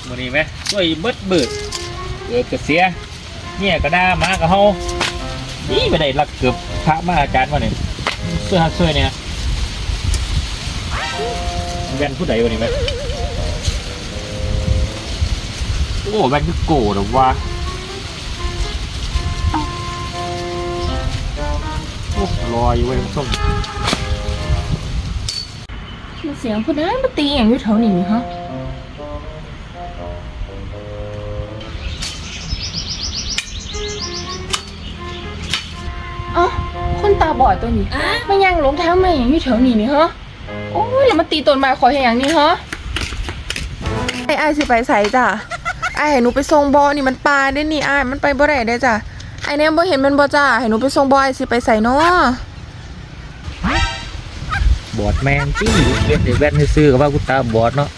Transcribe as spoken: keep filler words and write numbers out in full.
มื้อนี้แหมซวยเบิดมื้อ เกิดก็เสีย เมียก็ด่า หมาก็เห่า นี่ไปได้ลักเกือบพระมาอาจารย์มาเนี่ย ซวยฮักซวยเนี่ย แว่นผู้ใดวะนี่แม่ โอ้ แว่นคือโก้ดอกว่า โอ้ รออยู่เว้ยท่านผู้ชม เสียงผู้ใดมาตีอหย่างอยู่แถวนี้นี่ฮะ เอ้า คนตาบอดตัวนี้ มาย่างหลงทางมาอหย่างอยู่แถวนี้นี่ฮะ โอ้ย แล้วมาตีต้นไม้ข่อยเฮ็ดหยังนี่ฮะ อ้าย อ้ายสิไปไสจ้ะ อ้ายให้หนูไปส่งบ่ นี่มันป่าเด้นี่ อ้าย มันไปบ่ได้เด้จ้ะ อ้ายแนมบ่เห็นแม่นบ่จ้ะ ให้หนูไปส่งบ่ อ้ายสิไปไสน้อ บอดแม่งตี้ เฮ็ดให้แว่นซื่อๆ ก็ว่ากูตาบอดเนาะ